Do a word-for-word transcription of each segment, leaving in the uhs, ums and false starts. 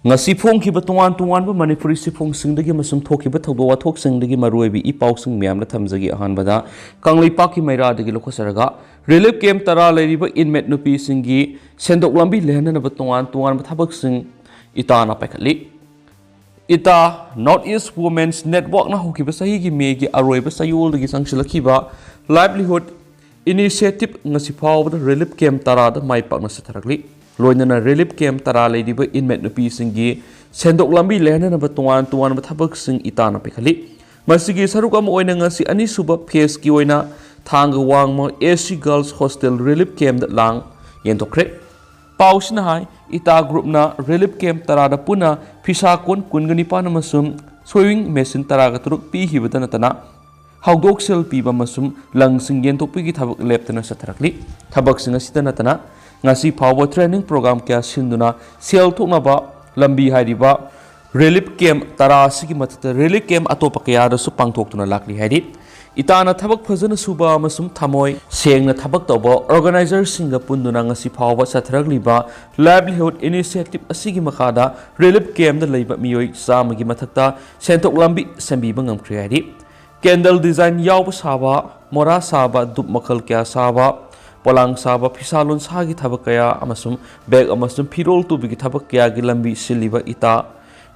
ꯉꯁꯤ ꯐꯣꯡꯈꯤꯕ ꯇꯣꯉꯥꯟ ꯇꯣꯉꯥꯟꯕ ꯃꯅꯤꯄꯨꯔꯤ ꯁꯤꯐꯣꯡꯁꯤꯡꯗꯒꯤ ꯑꯃꯁꯨꯡ ꯊꯣꯛꯈꯤꯕ ꯊꯧꯗꯣꯛ ꯋꯥꯊꯣꯛꯁꯤꯡꯗꯒꯤ ꯃꯔꯨꯑꯣꯏꯕ ꯏ ꯄꯥꯎꯁꯤꯡ ꯃꯌꯥꯝꯅ ꯊꯝꯖꯒꯦ꯫ ꯑꯍꯥꯟꯕꯗ ꯀꯪꯂꯩꯄꯥꯛꯀꯤ ꯃꯩꯔꯥꯗꯒꯤ ꯂꯧꯈꯠꯆꯔꯒ, ꯔꯤꯂꯤꯐ ꯀꯦꯝꯞ ꯇꯔꯥ ꯂꯩꯔꯤꯕ ꯏꯟꯃꯦꯠ ꯅꯨꯄꯤꯁꯤꯡꯒꯤ ꯁꯦꯟꯊꯣꯛ ꯂꯝꯕꯤ ꯂꯩꯍꯟꯅꯅꯕ ꯇꯣꯉꯥꯟ ꯇꯣꯉꯥꯟꯕ ꯊꯕꯛꯁꯤꯡ ꯏꯇꯥꯅ ꯄꯥꯏꯈꯠꯂꯤ꯫ ꯏꯇꯥ, North East Women's Networkꯅ ꯍꯧꯈꯤꯕ ꯆꯍꯤꯒꯤ ꯃꯦꯒꯤ ꯑꯔꯣꯏꯕ ꯆꯌꯣꯜꯗꯒꯤ ꯆꯪꯁꯤꯜꯂꯛꯈꯤꯕ ꯂꯥꯏꯚꯂꯤꯍꯨꯗ ꯏꯅꯤꯁꯤꯌꯦꯇꯤꯚ ꯉꯁꯤ ꯐꯥꯎꯕꯗ ꯔꯤꯂꯤꯐ ꯀꯦꯝꯞ ꯇꯔꯥꯗ ꯃꯥꯏ ꯄꯥꯛꯅ ꯆꯠꯊꯔꯛꯂꯤ꯫ ꯂꯣꯏꯅꯅ ꯔꯤꯂꯤꯐ ꯀꯦꯝꯞ ꯇꯔꯥ ꯂꯩꯔꯤꯕ ꯏꯟꯃꯦꯠ ꯅꯨꯄꯤꯁꯤꯡꯒꯤ ꯁꯦꯟꯊꯣꯛ ꯂꯝꯕꯤ ꯂꯩꯍꯟꯅꯅꯕ ꯇꯣꯉꯥꯟ ꯇꯣꯉꯥꯟꯕ ꯊꯕꯛꯁꯤꯡ ꯏꯇꯥꯅ ꯄꯥꯏꯈꯠꯂꯤ꯫ ꯃꯁꯤꯒꯤ ꯁꯔꯨꯛ ꯑꯃ ꯑꯣꯏꯅ ꯉꯁꯤ ꯑꯅꯤꯁꯨꯕ ꯐꯦꯖꯀꯤ ꯑꯣꯏꯅ ꯊꯥꯡꯒ ꯋꯥꯡꯃ ꯑꯦ ꯁꯤ ꯒꯔꯜꯁ ꯍꯣꯁꯇꯦꯜ ꯔꯤꯂꯤꯐ ꯀꯦꯝꯞꯇ ꯂꯥꯡ ꯌꯦꯟꯊꯣꯛꯈ꯭ꯔꯦ꯫ ꯄꯥꯎꯁꯤꯅ ꯍꯥꯏ, ꯏꯇꯥ ꯒ꯭ꯔꯨꯞꯅ ꯔꯤꯂꯤꯐ ꯀꯦꯝꯞ ꯇꯔꯥꯗ ꯄꯨꯟꯅ ꯐꯤꯁꯥ ꯀꯣꯟ ꯀꯨꯟꯒ ꯅꯤꯄꯥꯟ ꯑꯃꯁꯨꯡ ꯁꯣꯏꯋꯤꯡ ꯃꯦꯁꯤꯟ ꯇꯔꯥꯒ ꯇꯔꯨꯛ ꯄꯤꯈꯤꯕꯇ ꯅꯠꯇꯅ, ꯍꯧꯗꯣꯛ ꯁꯦꯜ ꯄꯤꯕ ꯑꯃꯁꯨꯡ ꯂꯪꯁꯤꯡ ꯌꯦꯟꯊꯣꯛꯄꯒꯤ ꯊꯕꯛ ꯂꯦꯞꯇꯅ ꯆꯠꯊꯔꯛꯂꯤ꯫ ꯊꯕꯛꯁꯤꯡ ꯑꯁꯤꯇ ꯅꯠꯇꯅ, ꯉꯁꯤ ꯐꯥꯎꯕ ꯇ꯭ꯔꯦꯅꯤꯡ ꯄ꯭ꯔꯣꯒ꯭ꯔꯥꯝ ꯀꯌꯥ ꯁꯤꯟꯗꯨꯅ ꯁꯦꯜ ꯊꯣꯛꯅꯕ ꯂꯝꯕꯤ ꯍꯥꯏꯔꯤꯕ ꯔꯤꯂꯤꯐ ꯀꯦꯝꯞ ꯇꯔꯥ ꯑꯁꯤꯒꯤ ꯃꯊꯛꯇ ꯔꯤꯂꯤꯐ ꯀꯦꯝꯞ ꯑꯇꯣꯞꯄ ꯀꯌꯥꯗꯁꯨ ꯄꯥꯡꯊꯣꯛꯇꯨꯅ ꯂꯥꯛꯂꯤ ꯍꯥꯏꯔꯤ꯫ ꯏꯇꯥꯅ ꯊꯕꯛ ꯐꯖꯅ ꯁꯨꯕ ꯑꯃꯁꯨꯡ ꯊꯃꯣꯏ ꯁꯦꯡꯅ ꯊꯕꯛ ꯇꯧꯕ ꯑꯣꯔꯒꯅꯥꯏꯖꯔꯁꯤꯡꯒ ꯄꯨꯟꯗꯨꯅ ꯉꯁꯤ ꯐꯥꯎꯕ ꯆꯠꯊꯔꯛꯂꯤꯕ ꯂꯥꯏꯚꯂꯤꯍꯨꯗ ꯏꯅꯤꯁꯤꯌꯦꯇꯤꯚ ꯑꯁꯤꯒꯤ ꯃꯈꯥꯗ ꯔꯤꯂꯤꯐ ꯀꯦꯝꯞꯇ ꯂꯩꯕ ꯃꯤꯑꯣꯏ ꯆꯥꯝꯃꯒꯤ ꯃꯊꯛꯇ ꯁꯦꯟꯊꯣꯛ ꯂꯝꯕꯤ ꯁꯦꯝꯕꯤꯕ ꯉꯝꯈ꯭ꯔꯦ ꯍꯥꯏꯔꯤ꯫ ꯀꯦꯟꯗꯜ ꯗꯤꯖꯥꯏꯟ ꯌꯥꯎꯕ ꯁꯥꯕ, ꯃꯣꯔꯥ ꯁꯥꯕ, ꯙꯨꯞ ꯃꯈꯜ ꯀꯌꯥ ꯁꯥꯕ, ꯄꯣꯂꯥꯡ ꯁꯥꯕ, ꯐꯤꯁꯥ ꯂꯣꯟꯁꯥꯒꯤ ꯊꯕꯛ ꯀꯌꯥ ꯑꯃꯁꯨꯡ ꯕꯦꯒ ꯑꯃꯁꯨꯡ ꯐꯤꯔꯣꯜ ꯇꯨꯕꯒꯤ ꯊꯕꯛ ꯀꯌꯥꯒꯤ ꯂꯝꯕꯤ ꯁꯤꯜꯂꯤꯕ ꯏꯇꯥ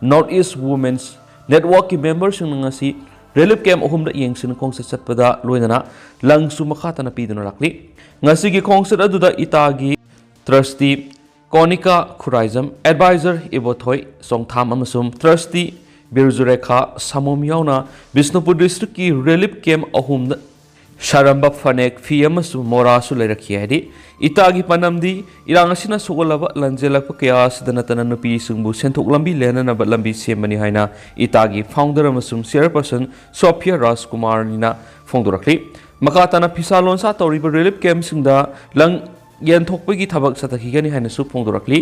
North East Women's Networkꯀꯤ ꯃꯦꯝꯕꯔꯁꯤꯡꯅ ꯉꯁꯤ ꯔꯤꯂꯤꯐ ꯀꯦꯝꯞ ꯑꯍꯨꯝꯗ ꯌꯦꯡꯁꯤꯟ ꯈꯣꯡꯆꯠ ꯆꯠꯄꯗ ꯂꯣꯏꯅꯅ ꯂꯪꯁꯨ ꯃꯈꯥ ꯇꯥꯅ ꯄꯤꯗꯨꯅ ꯂꯥꯛꯂꯤ꯫ ꯉꯁꯤꯒꯤ ꯈꯣꯡꯆꯠ ꯑꯗꯨꯗ ꯏꯇꯥꯒꯤ ꯇ꯭ꯔꯁꯇꯤ ꯀꯣꯅꯤꯀꯥ ꯈꯨꯔꯥꯏꯖꯝ, ꯑꯦꯗꯚꯥꯏꯖꯔ ꯏꯕꯣꯊꯣꯏ ꯆꯣꯡꯊꯥꯝ ꯑꯃꯁꯨꯡ ꯇ꯭ꯔꯁꯇꯤ ꯕꯤꯔꯖꯨꯔꯦꯈꯥ ꯁꯥꯃꯣꯝ ꯌꯥꯎꯅ ꯕꯤꯁꯅꯨꯄꯨꯔ ꯗꯤꯁꯇ꯭ꯔꯤꯛꯀꯤ ꯔꯤꯂꯤꯐ ꯀꯦꯝꯞ ꯑꯍꯨꯝꯗ ꯁꯥꯔꯝꯕ ꯐꯅꯦꯛ, ꯐꯤ ꯑꯃꯁꯨꯡ ꯃꯣꯔꯥꯁꯨ ꯂꯩꯔꯛꯈꯤ ꯍꯥꯏꯔꯤ꯫ ꯏꯇꯥꯒꯤ ꯄꯥꯟꯗꯝꯗꯤ ꯏꯔꯥꯡ ꯑꯁꯤꯅ ꯁꯣꯛꯍꯜꯂꯕ ꯂꯥꯟꯖꯦꯜꯂꯛꯄ ꯀꯌꯥ ꯑꯁꯤꯗ ꯅꯠꯇꯅ ꯅꯨꯄꯤꯁꯤꯡꯕꯨ ꯁꯦꯟꯊꯣꯛ ꯂꯝꯕꯤ ꯂꯩꯍꯟꯅꯅꯕ ꯂꯝꯕꯤ ꯁꯦꯝꯕꯅꯤ ꯍꯥꯏꯅ ꯏꯇꯥꯒꯤ ꯐꯥꯎꯟꯗꯔ ꯑꯃꯁꯨꯡ ꯆꯤꯌꯔꯄꯔꯁꯟ ꯁꯣꯐꯤꯌꯥ ꯔꯥꯖꯀꯨꯃꯥꯔꯅꯤꯅ ꯐꯣꯡꯗꯣꯔꯛꯂꯤ꯫ ꯃꯈꯥ ꯇꯥꯅ ꯐꯤꯁꯥ ꯂꯣꯟꯁꯥ ꯇꯧꯔꯤꯕ ꯔꯤꯂꯤꯐ ꯀꯦꯝꯞꯁꯤꯡꯗ ꯂꯪ ꯌꯦꯟꯊꯣꯛꯄꯒꯤ ꯊꯕꯛ ꯆꯠꯊꯈꯤꯒꯅꯤ ꯍꯥꯏꯅꯁꯨ ꯐꯣꯡꯗꯣꯔꯛꯂꯤ꯫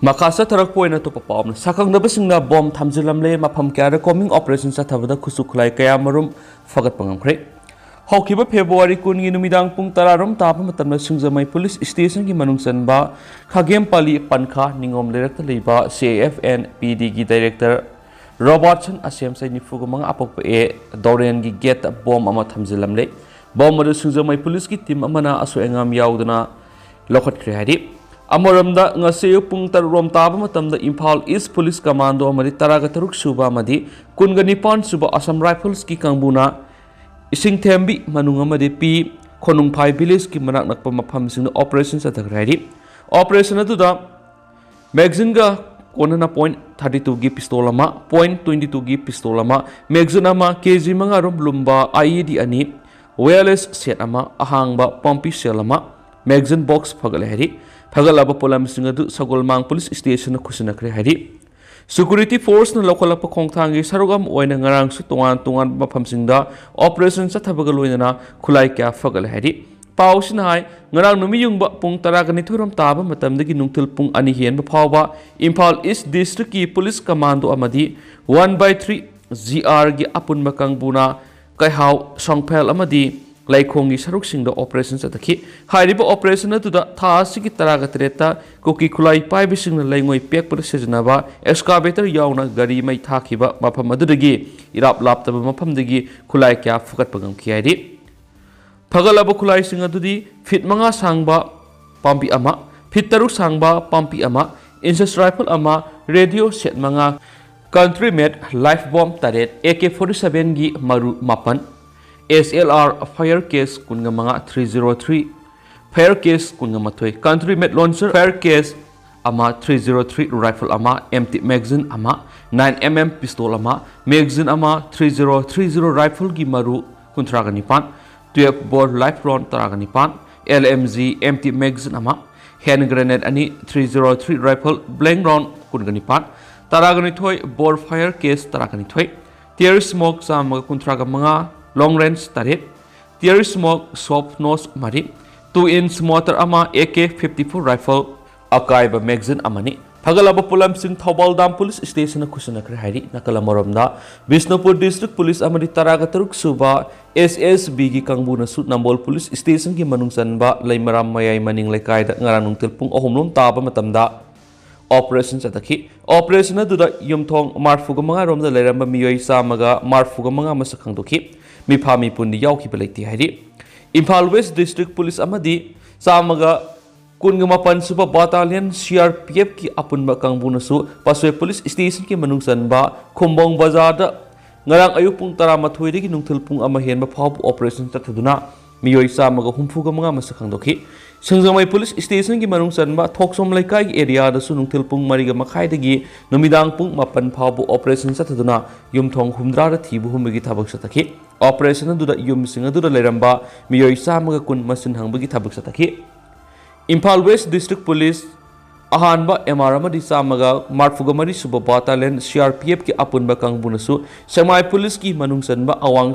ꯃꯈꯥ ꯆꯠꯊꯔꯛꯄ ꯑꯣꯏꯅ ꯑꯇꯣꯞꯄ ꯄꯥꯎ ꯑꯃꯅ, ꯁꯛꯈꯪꯗꯕꯁꯤꯡꯅ ꯕꯣꯝ ꯊꯝꯖꯤꯜꯂꯝꯂꯦ, ꯃꯐꯝ ꯀꯌꯥꯗ ꯀꯣꯝꯕꯤꯡ ꯑꯣꯄꯔꯦꯁꯟ ꯆꯠꯊꯕꯗ ꯈꯨꯠꯁꯨ ꯈꯨꯠꯂꯥꯏ ꯀꯌꯥ ꯃꯔꯨꯝ ꯐꯒꯠꯄ ꯉꯝꯈ꯭ꯔꯦ꯫ ꯍꯧꯈꯤꯕ ꯐꯦꯕ꯭ꯔꯨꯋꯥꯔꯤ ꯀꯨꯟꯒꯤ ꯅꯨꯃꯤꯗꯥꯡ ꯄꯨꯡ ꯇꯔꯥꯔꯣꯝ ꯇꯥꯕ ꯃꯇꯝꯗ ꯁꯤꯡꯖꯃꯩ ꯄꯨꯂꯤꯁ ꯁ꯭ꯇꯦꯁꯟꯒꯤ ꯃꯅꯨꯡ ꯆꯟꯕ ꯈꯥꯒꯦꯝꯄꯥꯂꯤ ꯄꯟꯈꯥ ꯅꯤꯉꯣꯝ ꯂꯩꯔꯛꯇ ꯂꯩꯕ ꯁꯤ A F N P ꯗꯤꯒꯤ director Robertson ꯑꯁꯦꯝ, ꯆꯍꯤ ꯅꯤꯐꯨꯒ ꯃꯉꯥ, ꯑꯄꯣꯛꯄ ꯑꯦ ꯗꯣꯔꯦꯟꯒꯤ ꯒꯦꯠꯇ ꯕꯣꯝ ꯑꯃ ꯊꯝꯖꯤꯜꯂꯝꯂꯦ꯫ ꯕꯣꯝ ꯑꯗꯨ ꯁꯤꯡꯖꯃꯩ ꯄꯨꯂꯤꯁꯀꯤ ꯇꯤꯝ ꯑꯃꯅ ꯑꯁꯣꯏ ꯑꯉꯥꯝ ꯌꯥꯎꯗꯅ ꯂꯧꯈꯠꯈ꯭ꯔꯦ ꯍꯥꯏꯔꯤ꯫ ꯑꯃꯔꯣꯝꯗ, ꯉꯁꯤ ꯑꯌꯨꯛ ꯄꯨꯡ ꯇꯔꯨꯛ ꯔꯣꯝ ꯇꯥꯕ ꯃꯇꯝꯗ ꯏꯝꯐꯥꯜ ꯏꯁ ꯄꯨꯂꯤꯁ ꯀꯃꯥꯟꯗꯣ ꯑꯃꯗꯤ ꯇꯔꯥꯒ ꯇꯔꯨꯛ ꯁꯨꯕ ꯑꯃꯗꯤ ꯀꯨꯟꯒ ꯅꯤꯄꯥꯟ ꯁꯨꯕ ꯑꯁꯥꯝ ꯔꯥꯏꯐꯜꯁꯀꯤ ꯀꯥꯡꯕꯨꯅ ꯏꯁꯤꯡꯊꯦꯝꯕꯤ ꯃꯅꯨꯡ ꯑꯃꯗꯤ ꯄꯤ ꯈꯣꯅꯨꯡꯐꯥꯏ ꯚꯤꯂꯦꯖꯀꯤ ꯃꯅꯥꯛ ꯅꯛꯄ ꯃꯐꯝꯁꯤꯡꯗ ꯑꯣꯄꯔꯦꯁꯟ ꯆꯠꯊꯈ꯭ꯔꯦ ꯍꯥꯏꯔꯤ꯫ ꯑꯣꯄꯔꯦꯁꯟ ꯑꯗꯨꯗ ꯃꯦꯒꯖꯤꯟꯒ ꯀꯣꯟꯅꯅ ꯄꯣꯏꯟ ꯊꯥꯔꯇꯤ ꯇꯨꯒꯤ ꯄꯤꯁꯇꯣꯜ ꯑꯃ, ꯄꯣꯏꯟ ꯇ꯭ꯋꯦꯟꯇꯤ ꯇꯨꯒꯤ ꯄꯤꯁꯇꯣꯜ ꯑꯃ, ꯃꯦꯒꯖꯤꯟ ꯑꯃ, ꯀꯦ ꯖꯤ ꯃꯉꯥ ꯔꯣꯝ ꯂꯨꯝꯕ ꯑꯥꯏ ꯏ ꯗꯤ ꯑꯅꯤ, ꯋꯦꯌꯔꯂꯦꯁ ꯁꯦꯠ ꯑꯃ, ꯑꯍꯥꯡꯕ ꯄꯝꯄꯤ ꯁꯦꯜ ꯑꯃ, ꯃꯦꯒꯖꯤꯟ ꯕꯣꯛꯁ ꯐꯒꯠꯂꯦ ꯍꯥꯏꯔꯤ꯫ ꯐꯒꯠꯂꯕ ꯄꯣꯠꯂꯝꯁꯤꯡ ꯑꯗꯨ ꯁꯒꯣꯜꯃꯥꯡ ꯄꯨꯂꯤꯁ ꯁ꯭ꯇꯦꯁꯟꯗ ꯈꯨꯠꯁꯤꯟꯅꯈ꯭ꯔꯦ ꯍꯥꯏꯔꯤ꯫ ꯁꯦꯀ꯭ꯌꯨꯔꯤꯇꯤ ꯐꯣꯔꯁꯅ ꯂꯧꯈꯠꯂꯛꯄ ꯈꯣꯡꯊꯥꯡꯒꯤ ꯁꯔꯨꯛ ꯑꯃ ꯑꯣꯏꯅ ꯉꯔꯥꯡꯁꯨ ꯇꯣꯉꯥꯟ ꯇꯣꯉꯥꯟꯕ ꯃꯐꯝꯁꯤꯡꯗ ꯑꯣꯄꯔꯦꯁꯟ ꯆꯠꯊꯕꯒ ꯂꯣꯏꯅꯅ ꯈꯨꯠꯂꯥꯏ ꯀꯌꯥ ꯐꯒꯠꯂꯦ ꯍꯥꯏꯔꯤ꯫ ꯄꯥꯎꯁꯤꯅ ꯍꯥꯏ, ꯉꯔꯥꯡ ꯅꯨꯃꯤꯠ ꯌꯨꯡꯕ ꯄꯨꯡ ꯇꯔꯥꯒ ꯅꯤꯊꯣꯏ ꯔꯣꯝ ꯇꯥꯕ ꯃꯇꯝꯗꯒꯤ ꯅꯨꯡꯊꯤꯜ ꯄꯨꯡ ꯑꯅꯤ ꯍꯦꯟꯕ ꯐꯥꯎꯕ ꯏꯝꯐꯥꯜ ꯏꯁ ꯗꯤꯁꯇ꯭ꯔꯤꯛꯀꯤ ꯄꯨꯂꯤꯁ ꯀꯃꯥꯟꯗꯣ ꯑꯃꯗꯤ ꯋꯥꯟ ꯕꯥꯏ ꯊ꯭ꯔꯤ ꯖꯤ ꯑꯥꯔꯒꯤ ꯑꯄꯨꯟꯕ ꯀꯥꯡꯕꯨꯅ ꯀꯩꯍꯥꯎ, ꯁꯣꯡꯐꯦꯜ ꯑꯃꯗꯤ ꯂꯩꯈꯣꯡꯒꯤ ꯁꯔꯨꯛꯁꯤꯡꯗ ꯑꯣꯄꯔꯦꯁꯟ ꯆꯠꯊꯈꯤ꯫ ꯍꯥꯏꯔꯤꯕ ꯑꯣꯄꯔꯦꯁꯟ ꯑꯗꯨꯗ ꯊꯥ ꯑꯁꯤꯒꯤ ꯇꯔꯥꯒ ꯇꯔꯦꯠꯇ ꯀꯨꯀꯤ ꯈꯨꯠꯂꯥꯏ ꯄꯥꯏꯕꯁꯤꯡꯅ ꯂꯩꯉꯣꯏ ꯄꯦꯛꯄꯗ ꯁꯤꯖꯤꯟꯅꯕ ꯑꯦꯛꯁꯀꯥꯚꯦꯇꯔ ꯌꯥꯎꯅ ꯒꯥꯔꯤ ꯃꯩ ꯊꯥꯈꯤꯕ ꯃꯐꯝ ꯑꯗꯨꯗꯒꯤ ꯏꯔꯥꯞ ꯂꯥꯞꯇꯕ ꯃꯐꯝꯗꯒꯤ ꯈꯨꯠꯂꯥꯏ ꯀꯌꯥ ꯐꯨꯒꯠꯄ ꯉꯝꯈꯤ ꯍꯥꯏꯔꯤ꯫ ꯐꯒꯠꯂꯕ ꯈꯨꯠꯂꯥꯏꯁꯤꯡ ꯑꯗꯨꯗꯤ ꯐꯤꯠ ꯃꯉꯥ ꯁꯥꯡꯕ ꯄꯥꯝꯕꯤ ꯑꯃ, ꯐꯤꯠ ꯇꯔꯨꯛ ꯁꯥꯡꯕ ꯄꯥꯝꯕꯤ ꯑꯃ, ꯏꯟꯆꯦꯁ ꯔꯥꯏꯐꯜ ꯑꯃ, ꯔꯦꯗꯤꯑꯣ ꯁꯦꯠ ꯃꯉꯥ, ꯀꯟꯇ꯭ꯔꯤ ꯃꯦꯠ ꯂꯥꯏꯐ ꯕꯣꯝ ꯇꯔꯦꯠ, ꯑꯦ ꯀꯦ ꯐꯣꯔꯇꯤ ꯁꯚꯦꯟꯒꯤ ꯃꯔꯨ ꯃꯥꯄꯟ, S L R fired case ꯀꯨꯟꯒ ꯃꯉꯥ, three zero three fired case ꯀꯨꯟꯒ ꯃꯥꯊꯣꯏ, country made launcher fired case ꯑꯃ, ꯊ꯭ꯔꯤ ꯖꯤꯔꯣ ꯊ꯭ꯔꯤ ꯔꯥꯏꯐꯜ ꯑꯃ, ꯑꯦꯝꯇꯤ ꯃꯦꯒꯖꯤꯟ ꯑꯃ, ꯅꯥꯏꯟ ꯑꯦꯝ ꯑꯦꯝ ꯄꯤꯁꯇꯣꯜ ꯑꯃ, ꯃꯦꯒꯖꯤꯟ ꯑꯃ, ꯊ꯭ꯔꯤ ꯖꯤꯔꯣ ꯊ꯭ꯔꯤ ꯖꯤꯔꯣ ꯔꯥꯏꯐꯜꯒꯤ ꯃꯔꯨ ꯀꯨꯟꯊ꯭ꯔꯥꯒ ꯅꯤꯄꯥꯟ, ꯇꯨꯌꯦꯜꯐ ꯕꯣꯔ ꯂꯥꯏꯐ ꯔꯥꯎꯟ ꯇꯔꯥꯒ ꯅꯤꯄꯥꯟ, L M G empty magazine ꯑꯃ, ꯍꯦꯟ ꯒ꯭ꯔꯦꯅꯦꯗ ꯑꯅꯤ, three zero three rifle blank round ꯀꯨꯟꯒ ꯅꯤꯄꯥꯟ, ꯇꯔꯥꯒ ꯅꯤꯊꯣꯏ ꯕꯣꯔ ꯐꯥꯌꯔ ꯀꯦꯁ ꯇꯔꯥꯒ ꯅꯤꯊꯣꯏ, ꯇꯤꯌꯔ ꯁ꯭ꯃꯣꯛ ꯆꯥꯝꯃꯒ ꯀꯨꯟꯊ꯭ꯔꯥꯒ ꯃꯉꯥ, ꯂꯣꯡ ꯔꯦꯟꯖ ꯇꯔꯦꯠ, ꯇꯤꯌꯔ ꯁ꯭ꯃꯣꯛ ꯁꯣꯐ ꯅꯣꯁ ꯃꯔꯤ, ꯇꯨ ꯏꯟꯆ ꯃꯣꯔꯇꯔ ꯑꯃ, A K fifty four rifle ꯑꯀꯥꯏꯕ ꯃꯦꯒꯖꯤꯟ ꯑꯃꯅꯤ꯫ ꯊꯥꯒꯠꯂꯕ ꯄꯣꯠꯂꯝꯁꯤꯡ ꯊꯧꯕꯥꯜ ꯗꯥꯝ ꯄꯨꯂꯤꯁ ꯁ꯭ꯇꯦꯁꯟꯅ ꯈꯨꯠꯁꯤꯟꯅꯈ꯭ꯔꯦ ꯍꯥꯏꯔꯤ꯫ ꯅꯥꯀꯜ ꯑꯃꯔꯣꯝꯗ, ꯕꯤꯁꯅꯨꯄꯨꯔ ꯗꯤꯁꯇ꯭ꯔꯤꯛ ꯄꯨꯂꯤꯁ ꯑꯃꯗꯤ ꯇꯔꯥꯒ ꯇꯔꯨꯛ ꯁꯨꯕ ꯑꯦꯁ ꯑꯦꯁ ꯕꯤꯒꯤ ꯀꯥꯡꯕꯨꯅꯁꯨ ꯅꯝꯕꯣꯜ ꯄꯨꯂꯤꯁ ꯁ꯭ꯇꯦꯁꯟꯒꯤ ꯃꯅꯨꯡ ꯆꯟꯕ ꯂꯩꯃꯔꯥꯝ ꯃꯌꯥꯏ ꯃꯅꯤꯡ ꯂꯩꯀꯥꯏꯗ ꯉꯔꯥꯡ ꯅꯨꯡꯊꯤꯜ ꯄꯨꯡ ꯑꯍꯨꯝ ꯂꯣꯝ ꯇꯥꯕ ꯃꯇꯝꯗ ꯑꯣꯄꯔꯦꯁꯟ ꯆꯠꯊꯈꯤ꯫ ꯑꯣꯄꯔꯦꯁꯟ ꯑꯗꯨꯗ ꯌꯨꯝꯊꯣꯡ ꯃꯔꯤꯐꯨꯒ ꯃꯉꯥ ꯔꯣꯝꯗ ꯂꯩꯔꯝꯕ ꯃꯤꯑꯣꯏ ꯆꯥꯝꯃꯒ ꯃꯔꯤꯐꯨꯒ ꯃꯉꯥ ꯃꯁꯛ ꯈꯪꯗꯣꯛꯈꯤ꯫ ꯃꯤꯐꯥ ꯃꯤꯄꯨꯟꯗꯤ ꯌꯥꯎꯈꯤꯕ ꯂꯩꯇꯦ ꯍꯥꯏꯔꯤ꯫ ꯏꯝꯐꯥꯜ ꯋꯦꯁ ꯗꯤꯁꯇ꯭ꯔꯤꯛ ꯄꯨꯂꯤꯁ ꯑꯃꯗꯤ ꯆꯥꯝꯃꯒ ꯀꯨꯟꯒ ꯃꯥꯄꯟ ꯁꯨꯕ ꯕꯥꯇꯥꯂꯤꯌꯟ ꯁꯤ ꯑꯥꯔ ꯄꯤ ꯑꯦꯐꯀꯤ ꯑꯄꯨꯟꯕ ꯀꯥꯡꯕꯨꯅꯁꯨ ꯄꯥꯁꯣꯏ ꯄꯨꯂꯤꯁ ꯁ꯭ꯇꯦꯁꯟꯒꯤ ꯃꯅꯨꯡ ꯆꯟꯕ ꯈꯨꯝꯕꯣꯡ ꯕꯖꯥꯔꯗ ꯉꯔꯥꯡ ꯑꯌꯨꯛ ꯄꯨꯡ ꯇꯔꯥꯃꯥꯊꯣꯏꯗꯒꯤ ꯅꯨꯡꯊꯤꯜ ꯄꯨꯡ ꯑꯃ ꯍꯦꯟꯕ ꯐꯥꯎꯕ ꯑꯣꯄꯔꯦꯁꯟ ꯆꯠꯊꯗꯨꯅ ꯃꯤꯑꯣꯏ ꯆꯥꯝꯃꯒ ꯍꯨꯝꯐꯨꯒ ꯃꯉꯥ ꯃꯁꯛ ꯈꯪꯗꯣꯛꯈꯤ꯫ ꯁꯤꯡꯖꯃꯩ ꯄꯨꯂꯤꯁ ꯁ꯭ꯇꯦꯁꯟꯒꯤ ꯃꯅꯨꯡ ꯆꯟꯕ ꯊꯣꯛꯁꯣꯝ ꯂꯩꯀꯥꯏꯒꯤ ꯑꯦꯔꯤꯌꯥꯗꯁꯨ ꯅꯨꯡꯊꯤꯜ ꯄꯨꯡ ꯃꯔꯤꯒ ꯃꯈꯥꯏꯗꯒꯤ ꯅꯨꯃꯤꯗꯥꯡ ꯄꯨꯡ ꯃꯥꯄꯟ ꯐꯥꯎꯕ ꯑꯣꯄꯔꯦꯁꯟ ꯆꯠꯊꯗꯨꯅ ꯌꯨꯝꯊꯣꯡ ꯍꯨꯝꯗ꯭ꯔꯥꯗ ꯊꯤꯕ ꯍꯨꯝꯕꯒꯤ ꯊꯕꯛ ꯆꯠꯊꯈꯤ꯫ ꯑꯣꯄꯔꯦꯁꯟ ꯑꯗꯨꯗ ꯌꯨꯝꯁꯤꯡ ꯑꯗꯨꯗ ꯂꯩꯔꯝꯕ ꯃꯤꯑꯣꯏ ꯆꯥꯝꯃꯒ ꯀꯨꯟ ꯃꯁꯤꯟ ꯍꯪꯕꯒꯤ ꯊꯕꯛ ꯆꯠꯊꯈꯤ꯫ ꯏꯝꯐꯥꯜ ꯋꯦꯁ ꯗꯤꯁꯇ꯭ꯔꯤꯛ ꯄꯨꯂꯤꯁ ꯑꯍꯥꯟꯕ ꯑꯦꯝ ꯑꯥꯔ ꯑꯃꯗꯤ ꯆꯥꯝꯃꯒ ꯃꯔꯤꯐꯨꯒ ꯃꯔꯤ ꯁꯨꯕ ꯕꯥꯇꯥꯂꯤꯌꯟ ꯁꯤ ꯑꯥꯔ ꯄꯤ ꯑꯦꯐꯀꯤ ꯑꯄꯨꯟꯕ ꯀꯥꯡꯕꯨꯅꯁꯨ ꯁꯦꯛꯃꯥꯏ ꯄꯨꯂꯤꯁꯀꯤ ꯃꯅꯨꯡ ꯆꯟꯕ ꯑꯋꯥꯡ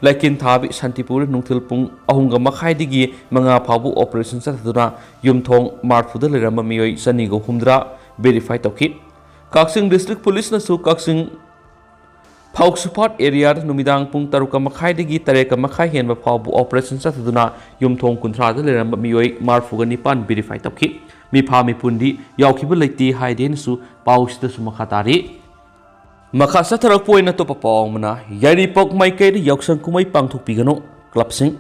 ꯂꯩꯀꯤꯟꯊꯥꯕꯤ ꯁꯥꯟꯇꯤꯄꯨꯔ ꯅꯨꯡꯊꯤꯜ ꯄꯨꯡ ꯑꯍꯨꯝꯒ ꯃꯈꯥꯏꯗꯒꯤ ꯃꯉꯥ ꯐꯥꯎꯕ ꯑꯣꯄꯔꯦꯁꯟ ꯆꯠꯊꯗꯨꯅ ꯌꯨꯝꯊꯣꯡ ꯃꯔꯤꯐꯨꯗ ꯂꯩꯔꯝꯕ ꯃꯤꯑꯣꯏ ꯆꯅꯤꯒ ꯍꯨꯝꯗ꯭ꯔꯥ ꯚꯦꯔꯤꯐꯥꯏ ꯇꯧꯈꯤ꯫ ꯀꯛꯆꯤꯡ ꯗꯤꯁꯇ꯭ꯔꯤꯛ ꯄꯨꯂꯤꯁꯅꯁꯨ ꯀꯛꯆꯤꯡ ꯐꯥꯎꯁꯨꯐꯥꯠ ꯑꯦꯔꯤꯌꯥꯗ ꯅꯨꯃꯤꯗꯥꯡ ꯄꯨꯡ ꯇꯔꯨꯛꯀ ꯃꯈꯥꯏꯗꯒꯤ ꯇꯔꯦꯠꯀ ꯃꯈꯥꯏ ꯍꯦꯟꯕ ꯐꯥꯎꯕ ꯑꯣꯄꯔꯦꯁꯟ ꯆꯠꯊꯗꯨꯅ ꯌꯨꯝꯊꯣꯡ ꯀꯨꯟꯊ꯭ꯔꯥꯗ ꯂꯩꯔꯝꯕ ꯃꯤꯑꯣꯏ ꯃꯔꯤꯐꯨꯒ ꯅꯤꯄꯥꯟ ꯚꯦꯔꯤꯐꯥꯏ ꯇꯧꯈꯤ꯫ ꯃꯤꯐꯥ ꯃꯤꯄꯨꯟꯗꯤ ꯌꯥꯎꯈꯤꯕ ꯂꯩꯇꯦ ꯍꯥꯏꯗꯦꯅꯁꯨ ꯄꯥꯎꯁꯤꯗꯁꯨ ꯃꯈꯥ ꯇꯥꯔꯤ꯫ ꯃꯈꯥ ꯆꯠꯊꯔꯛꯄ ꯑꯣꯏꯅ ꯑꯇꯣꯞꯄ ꯄꯥꯎ ꯑꯃꯅ, ꯌꯥꯏꯔꯤꯄꯣꯛ ꯃꯥꯏꯀꯩꯗ ꯌꯥꯎꯁꯪ ꯀꯨꯝꯍꯩ ꯄꯥꯡꯊꯣꯛꯄꯤꯒꯅꯨ, ꯀ꯭ꯂꯕꯁꯤꯡ꯫